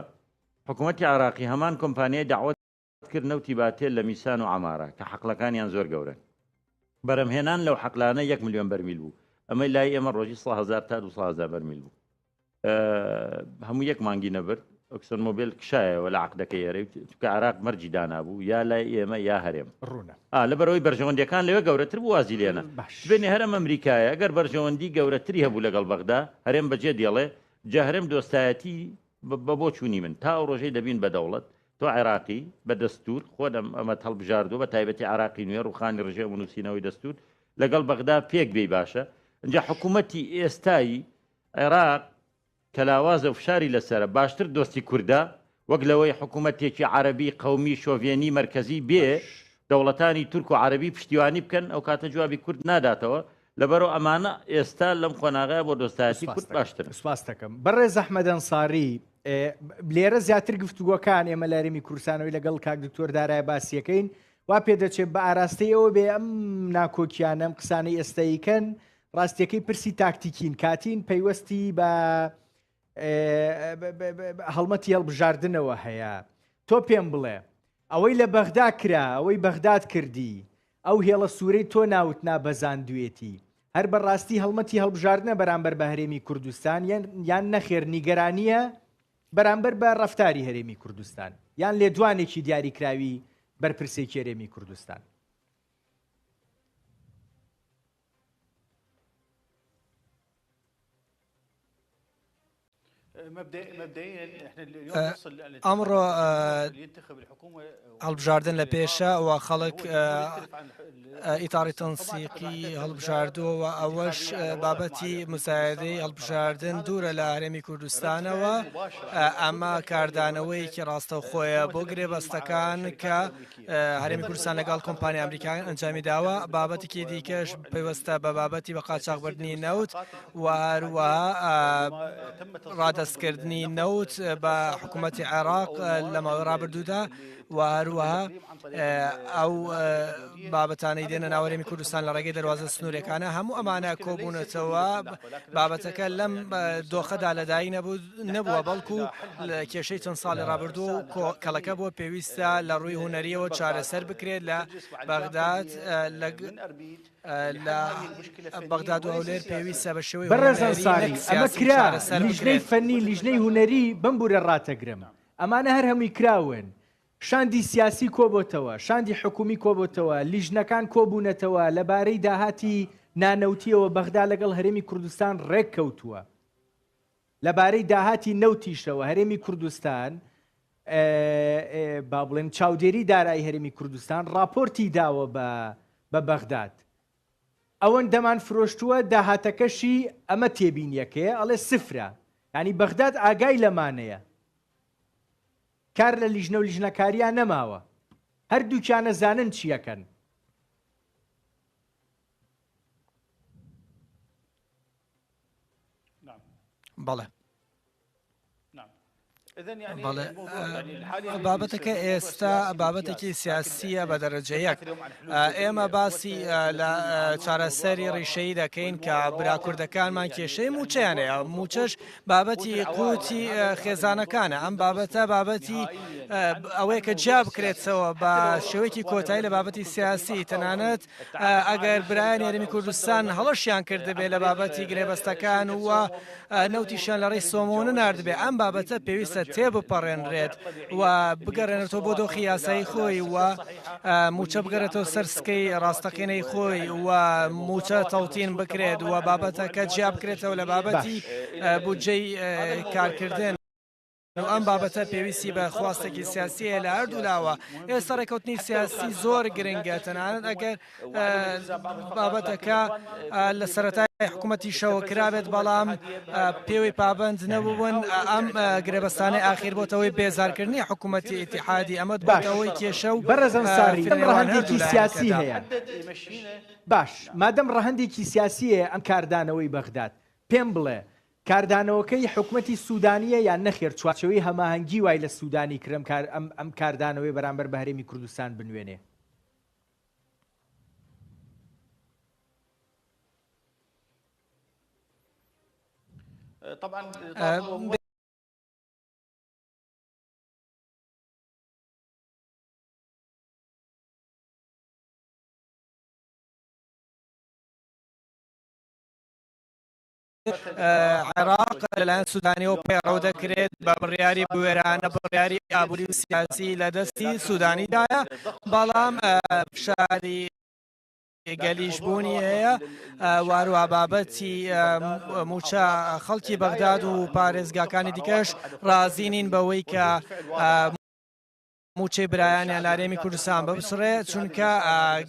حکوومەتی عراقی هەمان کۆمپانیای داوت کرد نەوتی باتێل لە میسان و عەمارە کە حەقلەکانیان زۆر گەورەن بەرەمهێنان لەو حەقلانە یەک ملیۆن بەرمیل بوو ئەمەی لای ئێمە ڕۆژی 100 هزار تا 200 هزار بەرمیل بوو هەموو یەک مانگی نەبرد ئۆکسۆن مۆبیل کشایەوە لە عقدەکەی ئێرە چونکە عراق مەرجی دانابوو یا لای ئێمە یا هەرێم ڕوونە لەبەرەوەی بەرژەوەندیەکان لەوێ گەورەتر بوو وازی لێنە باش بێنێ هەرم ئەمریکایە ئەگەر بەرژەوەندی گەورەتری هەبوو لەگەڵ بەغدا هەرێم بەجێ دێڵێ جا هەرێم دۆستایەتی بە بۆچوونی من تا ئەو ڕۆژەی دەبین بە دەوڵەت تۆ عێراقی بە دەستوور خۆت ئەم ئەمەت هەڵبژاردووە بە تایبەتی عێراقی نوێ ڕووخانی ڕژێم و نووسینەوەی دەستوور لەگەڵ بەغدا پێک بێی باشە ئینجا حکوومەتی ئێستای عێراق کە لاوازە و فشاری لەسەرە باشتر دۆستی کوردە وەک لەوەی حکوومەتێکی عەرەبی قەومی شۆڤێنی مەرکەزی بێ باش. دەوڵەتانی تورک و عەرەبی پشتیوانی بکەن ئەو کاتە جوابی کورد ناداتەوە لەبەرئ ئەمانە ئێستا لەم قۆناغەیا بۆ دۆستایەتی سوپاست کورد دەکەم باشترن. سوپاست دەکەم بەڕێز ئەحمەد ئەنساری لێرە زیاتر گفتوگۆکان ئێمە لە هەرێمی کوردستانەوەی لەگەڵ کاک دکتۆر دارای باسیەکەین وا پێدەچێت بە ئاراستەی ئەوە بێ ئەم ناکۆکیانە ئەم قسانەی ئێستایکەن ڕاستیەکەی پرسی تاکتیکین کاتین پەیوەستی بە هەڵمەتی هەڵبژاردنەوە هەیە تۆ پێم بڵێ ئەوەی لە بەغدا کرا ئەوەی بەغداد کردی ئەو هێڵە سوورەی تۆ ناوت نا بەزاندوێتی هەر بە ڕاستی هەڵمەتی هەڵبژاردنە بەرامبەر بە هەرێمی کوردستان یان نەخێر نیگەرانییە بەرامبەر بە ڕەفتاری هەرێمی کوردستان یان لێدوانێکی دیاریکراوی بەرپرسێکی هەرێمی کوردستان؟ ئەمڕۆ هەڵبژاردن لە پێشە و خەڵک ئیتاڕی تەنسیقی هەڵبژاردووە و ئەوەش بابەتی مزایدەی هەڵبژاردن دوورە لە هەرێمی کوردستانەوە ئەمە کاردانەوەیەکی ڕاستەوخۆیە بۆ گرێبەستەکان کە هەرێمی کوردستان لەگەڵ کۆمپانیا ئەمریکاکان ئەنجامی داوە، بابەتێکی دیکەش پەیوەستە بە بابەتی بە قاچاخبردنی نەوت و هەروەها ڕادەستکردنی نەوت بە حکوومەتی عێراق لە ماوەی ڕابردوودا و هەروەها ئەو بابەتانەی دێنە ناو هەرێمی کوردستان لە ڕێگەی دەروازە سنوورەکانە هەموو ئەمانە کۆبوونەتەوە بابەتەکە لەم دۆخەدا لەدایک نەبوو نەبووە بەڵکو کێشەی چەند ساڵی ڕابردوو و کەڵەکە بووە پێویستە لە ڕووی هونەریەوە چارەسەر بکرێت لە بەغداد لە بەغداد و هەولێر پێویستە بە شێوەی بەڕێز هونەری ئەنساری نەک ئەمە سیاسی کرا چارەسەر لیژنەی بکرێت. فەنی لیژنەی هونەری بمبورە ڕاتەگرم ئەمانە هەر هەمووی کراون. شاندی سیاسی کۆبۆتەوە، شاندی حکومی کۆبۆتەوە، لیژنەکان کۆبوونەتەوە، لەبارەی داهاتی نانەوتییەوە بەغدا لەگەڵ هەرێمی کوردستان ڕێککەوتووە. لەبارەی داهاتی نەوتیشەوە هەرێمی کوردستان با بڵێن چاودێری دارایی هەرێمی کوردستان ڕاپۆرتی داوە بە بەغداد. ئەوەندەمان فرۆشتووە داهاتەکەشی ئەمە تێبینیەکەیە ئەڵێ سفرە. یانی بەغداد ئاگای لەمانەیە. کار لە لیژنە و لیژنەکاریا نەماوە. هەردووکیان ئەزانن چی ئەکەن. بەڵێ. بەڵێ بابەتەکە ئێستا بابەتێکی سیاسیە بە دەرەجە یەک ئێمە باسی لە چارەسەری ڕیشەیی دەکەین کە برا کوردەکانمان کێشەی موچەیان هەیە موچەش بابەتی قوتی خێزانەکانە ئەم بابەتە بابەتی ئەوەیە کە جیا بکرێتەوە بە شێوەیەکی کۆتایی لە بابەتی سیاسی تەنانەت ئەگەر برایانی هەرێمی کوردستان هەڵەشیان کردبێ لە بابەتی گرێبەستەکان و نەوتیشیان لە ڕێی سۆمۆوە نەناردبێ ئەم بابەتە پێویستە تێبپەڕێنرێت و بگەڕێنێتەوە بۆ دۆخی یاسایی خۆی و مووچە بگەڕێتەوە سەر سکەی ڕاستەقینەی خۆی و مووچە تەوتین بکرێت و بابەتەکە جیا بکرێتەوە لە بابەتی بودجەی کارکردن. و ئەم بابەتە پێویستی بە خواستێکی سیاسی هەیە لە هەردوو لاوە. ئێستا ڕێککەوتنی سیاسی زۆر گرنگە، تەنانەت ئەگەر بابەتەکە لە سەرەتای حکوومەتیشەوە کرابێت، بەڵام پێوەی پابەند نەبوون. ئەم گرێبەستانەی ئاخیر بۆتەوەی بێزارکردنی حکوومەتی ئیتیحادی، ئەمە باش بۆتەوەی کێشە و بەڕێز ئەنساری، ئەم فری نێوان ڕەهەندێکی هەردوو سیاسی لایەنەکەدا. هەیە. باش مادەم ڕەهەندێکی سیاسی هەیە ئەم کاردانەوەی بەغداد، پێم بڵێ کاردانەوەکەی حکومەتی سودانیە یان نەخێر چوارچێوەی هەماهەنگی وای لە سودانی کرد ئەم کار ئەم ئەم کاردانەوەی بەرامبەر بە هەرێمی کوردستان بنوێنێ؟ عێراق لەلایەن سوودانیەوە پەیڕەو دەکرێت بە بڕیاری بوێرانە بڕیاری ئابووری و سیاسی لە دەستی سوودانیدایە بەڵام فشاری گەلیش بوونی هەیە واروە بابەتی موچە خەڵکی بەغداد و پارێزگاکانی دیکەش ڕازی نین بەوەی کە مووچەی برایانیان لە هەرێمی کوردستان ببسڕێ، چونکە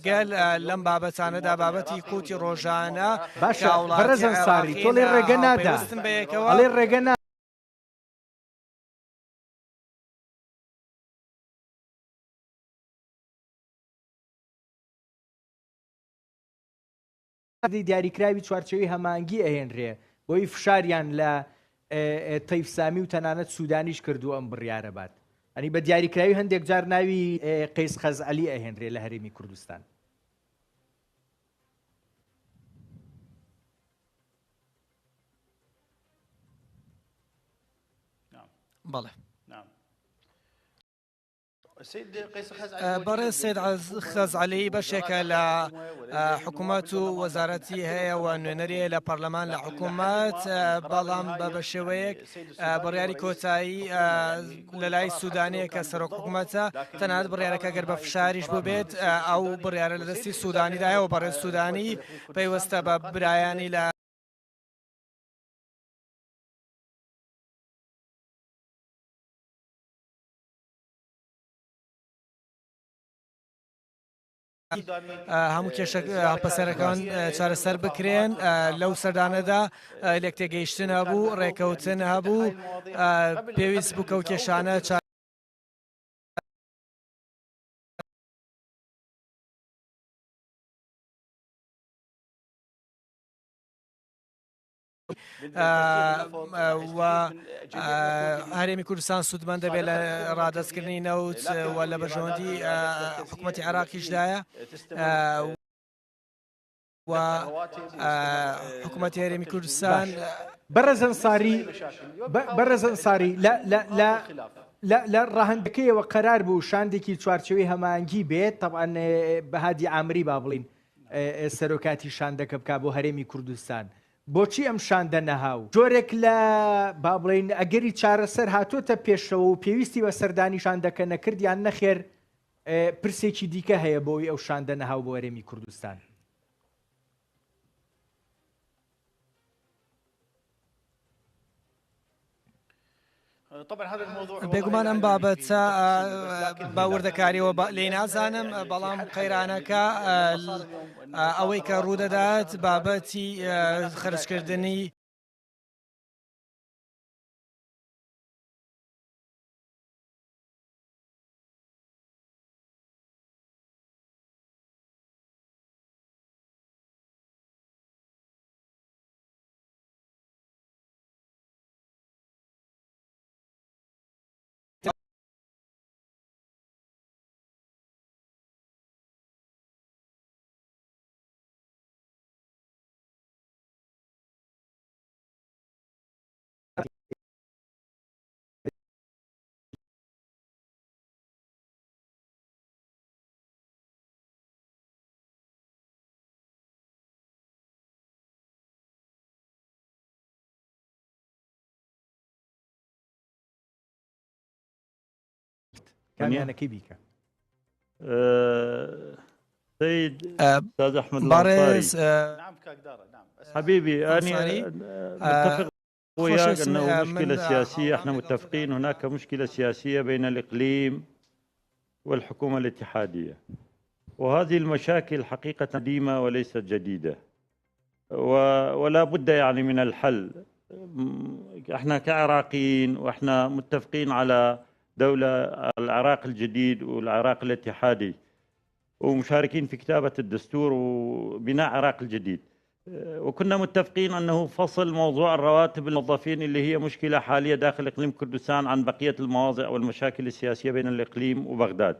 گەل لەم بابەتانەدا بابەتی قوتی ڕۆژانە باشە هاوڵاتی بەڕێز ئەنساری عێراقین تۆ ئەڵێی ڕێگە نادا هاوپەیوەستن بەیەکەوە. ئەڵێی ڕێگە نادا دیاریکراوی چوارچێوەی هەماهەنگی ئەهێنرێ بۆی فشاریان لە تەیف سامی و تەنانەت سودانیش کردووە ئەم بڕیارە بات ئەنی بە دیاریکراوی هەندێک جار ناوی قەیس خەزعەلی ئەهێنرێ لە هەرێمی کوردستان. بەڵێ. بەڕێز سید خەزعەلی بەشێکە لە حکوومەت و وەزارەتی هەیە و نوێنەری لە پەرلەمان لە حکوومەت بەڵام بە بە شێوەیەک بڕیاری کۆتایی لە لای سوودانەیە کە سەرۆک حکوومەتە تەنانەت بڕیارەکە گەر بە فشاریش ببێت ئەو بڕیارە لە دەستی سوودانیدایە و بەڕێز سوودانی پەیوەستە بە برایانی لە هەموو کێشە هەڵپەسێرەکان چارەسەر بکرێن لەو سەردانەدا لێکتێگەیشتن هەبوو ڕێکەوتن هەبوو پێویست بوو کە و کێشانە و هەرێمی کوردستان سوودمەند دەبێت لە ڕادەستکردنی نەوت و لە بەرژەوەندی حکوومەتی عێراقیشدایە و حکوومەتی هەرێمی کوردستان بەڕێز ئەنساری بەڕێز ئەنساری لە لە لە لە ڕەهەندەکەیەوە قەرار بوو شاندێکی چوارچێوەی هەماهەنگی بێت تەبعەن بە هادی عامری با بڵین سەرۆکاتی شاندەکە بک بۆ هەرێمی کوردستان. بۆچی ئەم شاندە نەها و جۆرێک لە با بڵێین ئەگەری چارەسەر هاتۆتە پێشەوە و پێویستی بە سەردانی شاندەکە نەکرد یان نەخێر پرسێکی دیکە هەیە بۆ ئەوی ئەو شاندە نەها و بۆ هەرێمی کوردستان؟ بێگومان ئەم بابەتە بە وردەکاریەوە لێی نازانم بەڵام قەیرانەکە ئەوەی کە ڕوودەدات بابەتی خرجکردنی کامیانەکەی بیکە سيد استاذ احمد بەڕێز حبيبي انا متفق وياك خوشويست انه من مشكله سياسيه احنا هاوڕام لەگەڵ تۆ متفقين هناك مشكله سياسيه بين الاقليم والحكومه الاتحاديه وهذه المشاكل حقيقه قديمه وليست جديده ولا بد يعني من الحل. احنا كعراقيين واحنا متفقين على دولة العراق الجديد والعراق الاتحادي ومشاركين في كتابة الدستور وبناء عراق الجديد، وكنا متفقين أنه فصل موضوع الرواتب الموظفين اللي هي مشكلة حالية داخل إقليم كردستان عن بقية المواضيع والمشاكل السياسية بين الإقليم وبغداد.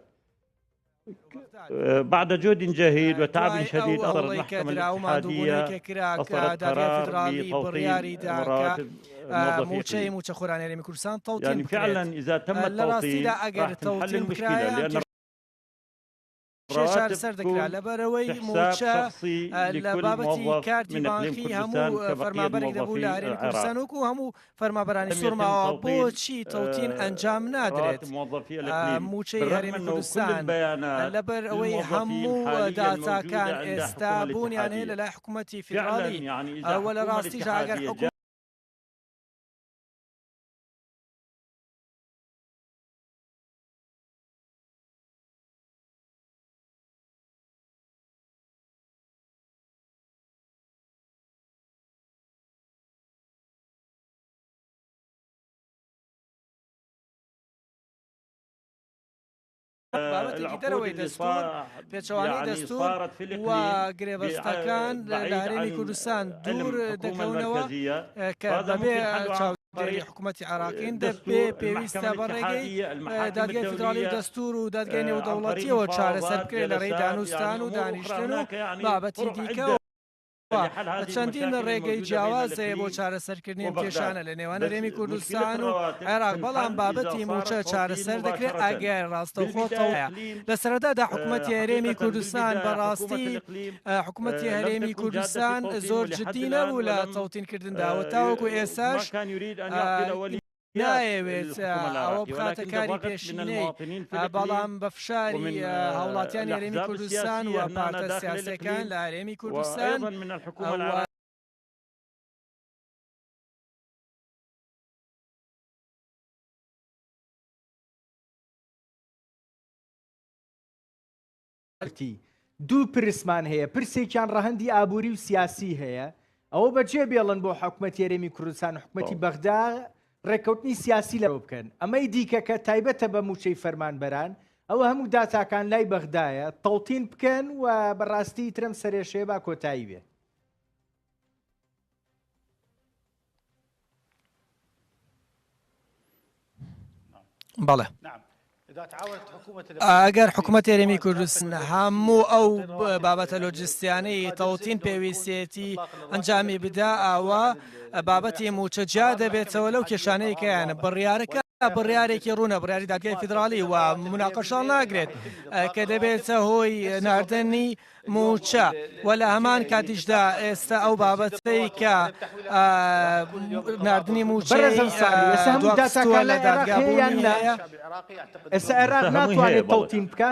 بعد جهد جهيد وتعب دوای ئەو شديد أصدر هەوڵەی کە المحكمة درا و ماندووبوونەی الاتحادية کە کرا کە أصدرت دادگای قرار فیدراڵی بتوطين بڕیاری دا کە رواتب موظفي موچەی إقليم. موچەخۆرانی هەرێمی کوردستان تەوتین يعني بکرێت. فعلا إذا تم لە التوطين ڕاستیدا ئەگەر راح تنحل تەوتین المشكلة بکرایە ئەم لأن کێشەیە الرواتب چارەسەر دەکرا تكون لەبەرەوەی بحساب موچە شخصي لە لكل بابەتی موظف کارتی من إقليم بانقی كردستان هەموو كبقية فەرمانبەرێک دەبوو لە موظفي هەرێمی العراق. کوردستان وەکو هەموو فەرمانبەرانی لم يتم سوورماوە. توطين بۆچی تەوتین ئەنجام نادرێت؟ رواتب موظفي الإقليم موچەی بالرغم هەرێمی أنه كل کوردستان البيانات لەبەر ئەوەی للموظفين هەموو حاليا موجودة داتاکان عند ئێستا الحكومة بوونیان هەیە الاتحادية. لە لای حکوومەتی فعلا فیدراڵی يعني إذا وە لە الحكومة ڕاستیشدا ئەگەر الاتحادية حکوومەتی بابەتێکی العقود دەرەوەی اللي دەستور صار پێچەوانەی يعني دەستور صارت في و الإقليم گرێبەستەکان لە بعيد هەرێمی عن کوردستان علم دوور الحكومة دەکەونەوە المركزية کە فهذا بەبێ ممكن حله عن چاودێری طريق حکوومەتی عراقین دەبێ دستور پێویستە المحكمة بە ڕێگەی الاتحادية المحاكم دادگای فیدراڵی و الدولية دەستور و دادگای عن طريق نێودەوڵەتیەوە چارەسەر مفاوضات بکرێت لە ڕێی جلسات دانوستان يعني و أمور أخرى دانیشتن و هناك يعني بابەتی طرق دیکە عدة لحل هذه چەندین المشاكل ڕێگەی الموجودة بين جیاواز هەیە بۆ الإقليم چارەسەرکردنی ئەم وبغداد. کێشانە لە نێوان بس هەرێمی مشكلة کوردستان و الرواتب عێراق، بەڵام تنحل إذا بابەتی موچە صارت توطين چارەسەر دەکرێت مباشرة. ئەگەر ڕاستەوخۆ بالبداية تەوەیە. إقليم لە سەرەتادا حکوومەتی هەرێمی حقيقة کوردستان بالبداية حكومة بەڕاستی الإقليم حکوومەتی لم هەرێمی تكن جادة في کوردستان التوطين زۆر ولحد جدی الآن نەبوو لە ولم تەوتینکردندا و تاوەکو ما ئێساش كان يريد أن يعطي الأوليات نایەوێت للحكومة ئەوە العراقية بخاتە ولكن کاری بضغط من پێشینەی المواطنين في الإقليم بەڵام بە فشاری ومن هاوڵاتیانی هەرێمی الأحزاب کوردستان السياسية و هنا پارتە داخل سیاسەکان الإقليم لە هەرێمی کوردستان وأيضا من الحكومة و العراقية. دوو پرسمان هەیە، پرسێکیان ڕەهەندی ئابووری و سیاسی هەیە، ئەوە بەجێ بێڵن بۆ حکوومەتی هەرێمی کوردستان و حکوومەتی تەواو. بەغدا ڕێککەوتنی سیاسی لەوە بکەن. ئەمەی دیکە کە تایبەتە بە موچەی فەرمانبەران، ئەوە هەموو داتاکان لای بەغدایە، تەوتین بکەن و بەڕاستی ترم سەرێشەیە با کۆتایی بێ. بەڵێ ئەگەر حکوومەت هەرێمی کوردستان هەموو ئەو بابەتە لۆجستیانەی تەوتین پێویستێتی ئەنجامی بدا، ئاوا بابەتی موچە جیا دەبێتەوە لەو کێشانەی کەیانە بڕیارەکە بڕیارێکی ڕوونە، بڕیاری دادگای فیدراڵی و موناقەشە هەڵناگرێت کە دەبێتە هۆی ناردنی مووچە و لە هەمان کاتیشدا ئێستا ئەو بابەتەی کە ناردنی مووچەی بەڕێز ئەنساری، ئێستا هەموو دواخستووە داتاکان لە لای عێراق دادگا هەیە یان بوونی نا؟ هەیە. ئێستا عێراق ئێستا هەمووی هەیە ناتوانێت بەڵێ. تەوتین بکا؟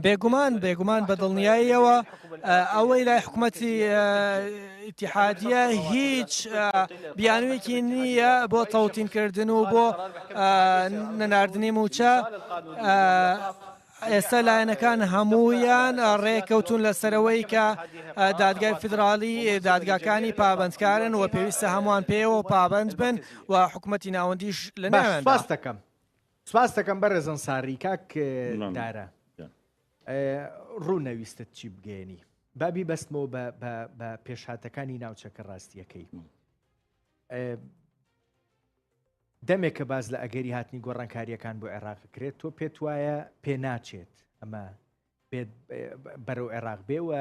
بێگومان بێگومان بە دڵنیاییەوە ئەوەی لای حکوومەتی ئیتیحادیە هیچ بیانوویەکی نییە بۆ تەوتینکردن و بۆ نەناردنی مووچە. ئێستا لایەنەکان هەموویان ڕێککەوتون لەسەرەوەی کە دادگای فیدراڵی دادگاکانی پابندکارن و پێویستە هەمووان پێیەوە پابند بن و حکوومەتی ناوەندیش لە باش ناویاندا. سپاس دەکەم سپاس دەکەم بەڕێز ئەنساری کاک دارا ڕوونە ویستت چی بگەێنی با بیبەستمەوە بە بە بە پێشهاتەکانی ناوچەکە ڕاستیەکەی دەمێکە باس لە ئەگەری هاتنی گۆڕانکارییەکان بۆ عێراق کرێت، تۆ پێت وایە پێ ناچێت ئەمە بێت بەرەو عێراق بێ و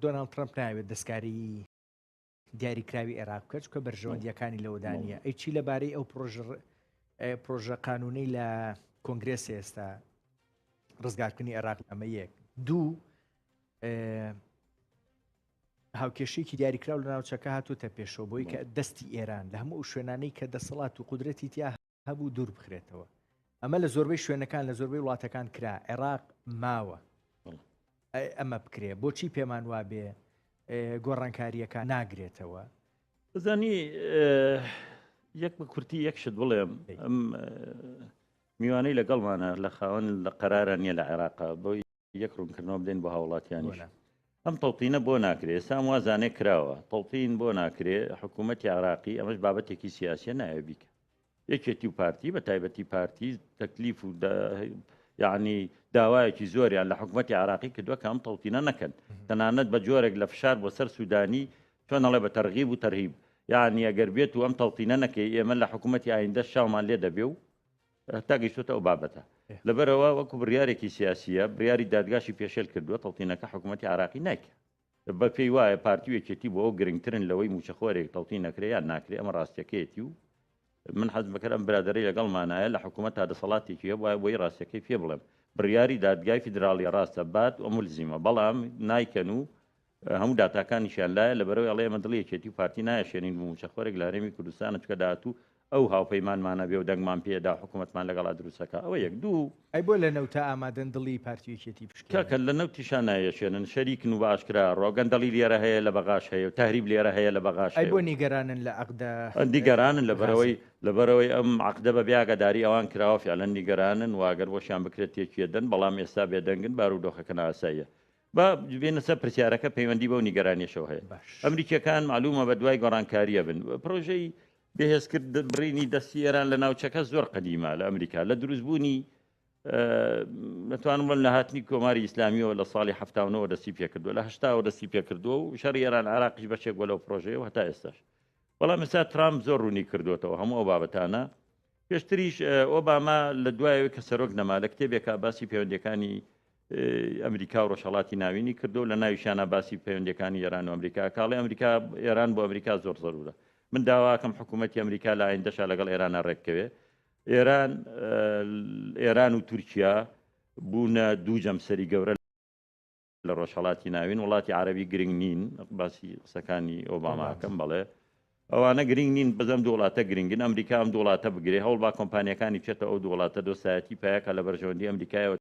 دۆناڵد ترەمپ ناوێت دەستکاری دیاریکراوی عێراق بکات چونکە بەرژەوەندیەکانی لەوەدا نییە. ئەی چی لەبارەی ئەو پرۆژە قانونەی لە کۆنگرێس ئێستا ڕزگارکردنی عێراق ئەمە یەک دوو هاوکێشەیەکی دیاریکراو لە ناوچەکە هاتووتە پێشەوە بۆی کە دەستی ئێران لە هەموو ئەو شوێنانەی کە دەسەڵات و قودرەتی تیا هەبوو دوور بخرێتەوە. ئەمە لە زۆربەی شوێنەکان لە زۆربەی وڵاتەکان کرا، عێراق ماوە ئەمە بکرێ. بۆچی پێمان وابێ گۆڕانکارییەکان ناگرێتەوە؟ بزانی یەک بە کورتی یەک شت بڵێم ئەم میوانەی لەگەڵمانە لە خاوەن لە قەرارە نییە لە عێراقا بۆی یەک ڕوونکردنەوە بدەین بۆ هاوڵاتیانیش ئەم تەوتینە بۆ ناکرێ ئێستا ئەم وازانێ کراوە تەوتین بۆ ناکرێ حکوومەتی عراقی ئەمەش بابەتێکی سیاسیە ناوێ بیکە یەکێتی و پارتی بە تایبەتی پارتی تەکلیف و یعنی داوایەکی زۆریان لە حکوومەتی عراقی کردووە کە ئەم تەوتینە نەکەن تەنانەت بە جۆرێک لە فشار بۆ سەر سوودانی چۆن ئەڵێ بە تەرغیب و تەرهیب یعنی ئەگەر بێت و ئەم تەوتینە نەکەی ئێمە لە حکوومەتی ئایندە شاومان لێ دەبێ و هەتا گەیشتۆتە ئەو بابەتە. لەبەرئەوە وەکو بڕیارێکی سیاسییە، بڕیاری دادگاشی پێشێل کردووە، تەوتینەکە حکومەتی عێراقی نایکا. بە پێی وایە پارتی و یەکێتی بۆ ئەوە گرنگترن لەوەی مووچەخۆرێک تەوتین نەکرێ یان ناکرێ، ئەمە ڕاستیەکەیەتی و من حەزم دەکرد ئەم برادەرەی لەگەڵمانایە لە حکومەت تا دەسەڵاتێکی هەبوایە بۆی ڕاستیەکەی پێ بڵێم. بڕیاری دادگای فیدراڵیە ڕاستە بات و مولزیمە، بەڵام نایکەن و هەموو داتاکانیشیان لایە، لەبەرئەوەی ئەڵێ ئێمە دڵی یەکێتی و پارتی نایەشێنین بۆ مووچەخۆرێک لە هەرێمی کوردستانە چونکە داهاتوو ئەو هاوپەیمانمانە بێ و دەنگمان پێ دا و حکوومەتمان لەگەڵا دروست ئەکا ئەوە یەک دوو. ئەی بۆ لە نەوتا ئامادەن دڵی پارتی و یەکێتی بشکێنن؟ کاکە لە نەوتیشا نایەشێنن شەریکن و بە ئاشکرا ئەڕوا گەندەڵی لێرە هەیە لە بەغاش هەیە و تەهریب لێرە هەیە لە بەغاش ئەی هەیە بۆ و. نیگەرانن لە عەقدە نیگەرانن غازە؟ لەبەرئەوەی لەبەرئەوەی ئەم عەقدە بە بێ ئاگاداری ئەوان کراوە فیعلەن نیگەرانن و ئەگەر بۆشیان بکرێت تێکیەدەن بەڵام ئێستا بێدەنگن بارودۆخەکە نائاساییە با بێینە سەر پرسیارەکە پەیوەندی بەو نیگەرانیەشەوە هەیە. باش. ئەمریکیەکان مەعلومە بە دوای گۆڕانکاریە بن. پرۆژەی بەهێزکرد بڕینی دەستی ئێران لە ناوچەکە زۆر قەدیمە لە ئەمریکا لە دروستبوونی دەتوانم بڵێم لە هاتنی کۆماری ئیسلامیەوە لە ساڵی 79 دەستی پێکردووە لە هەشتاوە دەستی پێکردووە و شەڕی ئێران عراقیش بەشێک بۆ لەو پرۆژەیە و هەتا ئێستاش بەڵام ئێستا ترامپ زۆر ڕوونی کردوێتەوە هەموو ئەو بابەتانە پێشتریش ئۆباما لە دوایەوەی کە سەرۆک نەما لە کتێبێکا باسی پەیوەندیەکانی ئەمریکا و ڕۆژهەڵاتی ناوینی کردو لە ناویشیانە باسی پەیوەندیەکانی ئێران و ئەمریکا کاڵی ئەمریکا ئێران بۆ ئەمریکا زۆر زەرورە من داواکەم حکوومەتی ئەمریکا لە ئایندەشا لەگەڵ ئێرانە ڕێککەوێ ئێران ئێران و تورکیا بوونە دوو جەمسەری گەورە لە ڕۆژهەڵاتی ناوین وڵاتی عەرەبی گرنگ نین باسی قسەکانی ئۆباماکەم بەڵێ ئەوانە گرنگ نین بەزەم دوو وڵاتە گرنگن ئەمریکا ئەم دوو وڵاتە بگرێ هەوڵ با کۆمپانیەکانی بچێتە ئەو دوو وڵاتە دۆستایەتی پایەکە لە بەرژەوەندی ئەمریکایەوە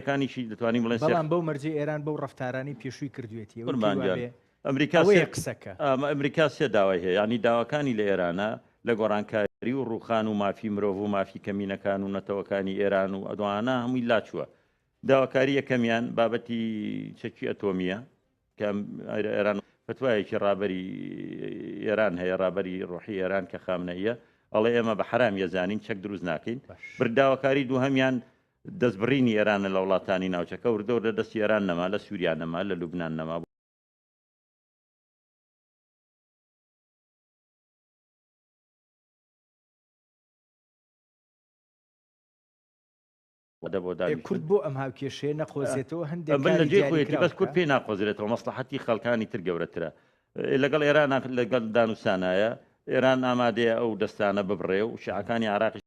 کانیشی دەتوانین بڵێن بەڵام بەو مەرجەی ئێران بەو ڕەفتارانەی پێشووی کردوێتی ئەوەی قوربان پێی گیان وابێ ئەمریکا ئەوەیە سێ قسەکە. ئەمریکا سێ داوای هەیە یانی داواکانی لە ئێرانە لە گۆڕانکاری و ڕووخان و مافی مرۆڤ و مافی کەمینەکان و نەتەوەکانی ئێران و ئەدوانە هەمووی لاچووە داواکاری یەکەمیان بابەتی چەکی ئەتۆمیە کە ئێران فتوایەکی ڕابەری ئێران هەیە ڕابەری ڕۆحی ئێران کە خامنەیە ئەڵێ ئێمە بە حەرام یەزانین چەک دروست ناکەین برداواکاری دووهەمیان دەستبڕینی ئێرانە لە وڵاتانی ناوچەکە، وردە وردە دەستی ئێران نەما، لە سووریا نەما، لە لوبنان نەما. بۆ دانیشتن. کورد بۆ ئەم هاوکێشەیە نەقۆزێتەوە هەندێک من لە کاری جێی خۆیەتی دیاریکراو بەس کورد بکا؟ پێی ناقۆزرێتەوە مەسڵەحەتی خەڵکانی تر گەورەترە لەگەڵ ئێران لەگەڵ دانوسانایە ئێران ئامادەیە ئەو دەستانە ببڕێ و شیعەکانی عێراقیش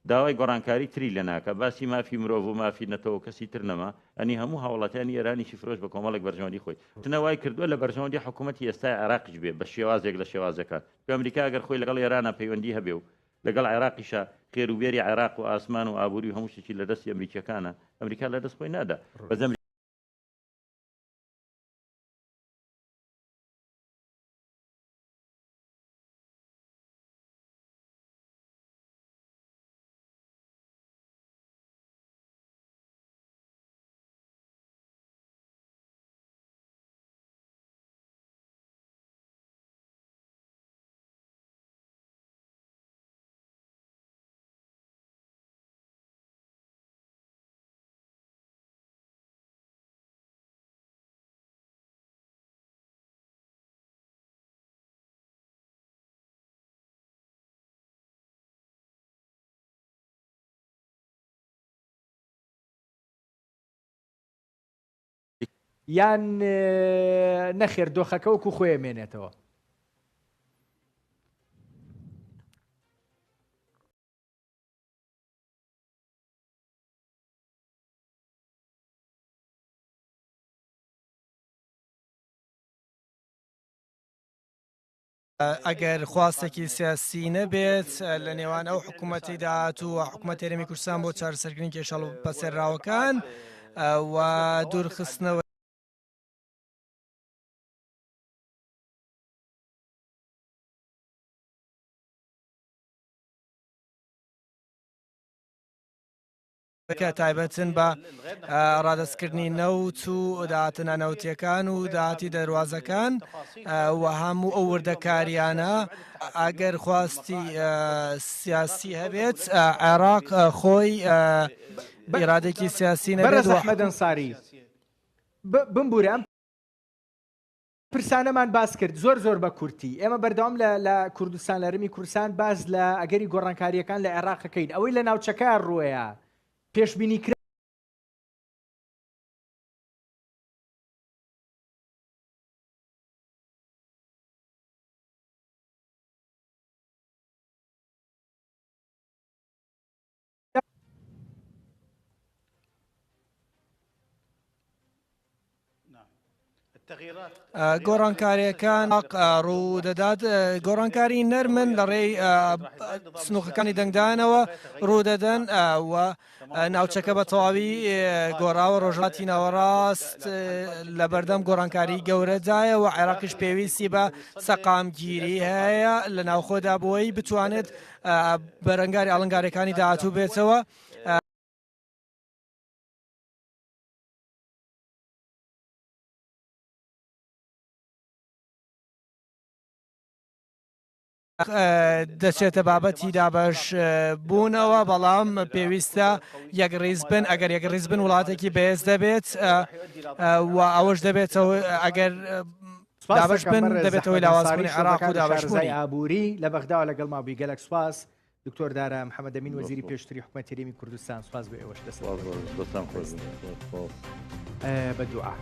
داوای گۆڕانکاری تری لێ ناکا، باسی مافی مرۆڤ و مافی نەتەوە و کەسی تر نەما، ئەنی هەموو هاوڵاتیانی ئێرانیشی فرۆشت بە کۆمەڵێک بەرژەوەندی خۆی. تنە وای کردوە لە بەرژەوەندی حکومەتی ئێستای عێراقیش بێ بە شێوازێک لە شێوازەکان. چونکە ئەمریکا ئەگەر خۆی لەگەڵ ئێرانا پەیوەندی هەبێ و لەگەڵ عێراقیشا خێر و بێری عێراق و ئاسمان و ئابوری و هەموو شتێکی لە دەستی ئەمریکیەکانە، ئەمریکا لە دەست خۆی نادا. بەس یان نەخێر دۆخەکە وەکو خۆی ئەمێنێتەوە؟ ئەگەر خواستێکی سیاسی نەبێت لە نێوان ئەو حکوومەتی داهاتوو و حکوومەت هەرێمی کوردستان بۆ چارەسەرکردنی کێشە پەسێراوەکان و دوورخستنەوە کە تایبەتن بە ڕادەستکردنی نەوت و داهاتە نانەوتیەکان و داهاتی دەروازەکان و هەموو ئەو وردەکاریانە ئەگەر خواستی سیاسی هەبێت عێراق خۆی ئیرادێکی سیاسی نەبێت بەڕێز ئەحمەد ئەنساری بمبورە ئەم پرسانەمان باس کرد زۆر زۆر بە کورتی ئێمە بەردەوام لە لە کوردستان لە رمی کوردستان باس لە ئەگەری گۆڕانکاریەکان لە عێراقەکەین ئەوەی لە ناوچەکە ڕوەیە پێشبینی کرا گۆڕانکاریەکان ڕوودەدات گۆڕانکاری نەرمن لە ڕێی سنووقەکانی دەنگدانەوە ڕوودەدەن و ناوچەکە بە تەواوی گۆڕاوە ڕۆژاتی ناوەڕاست لە بەردەم گۆڕانکاری گەورەدایە و عێراقیش پێویستی بە سەقامگیری هەیە لە ناوخۆدا بۆی بتوانێت بەرەنگاری ئاڵنگاریەکانی داهاتوو بێتەوە. دەچێتە بابەتی دابەش بوونەوە بەڵام پێویستە یەک ڕیز بن ئەگەر یەک ڕیز بن وڵاتێکی بەهێز دەبێت و ئەوەش دەبێتەوە ئەگەر دابەش بن دەبێتەوەی لاوازبوونی عێراق و دابەشبوونی ئابووری لە بەغداوە لەگەڵما بووی گەلەک سوپاس دکتۆر دارا محەممەد ئەمین وەزیری پێشتری حکومەتی هەرێمی کوردستان سوپاس بۆ ئێوەش دەستان خۆش بە دوعا.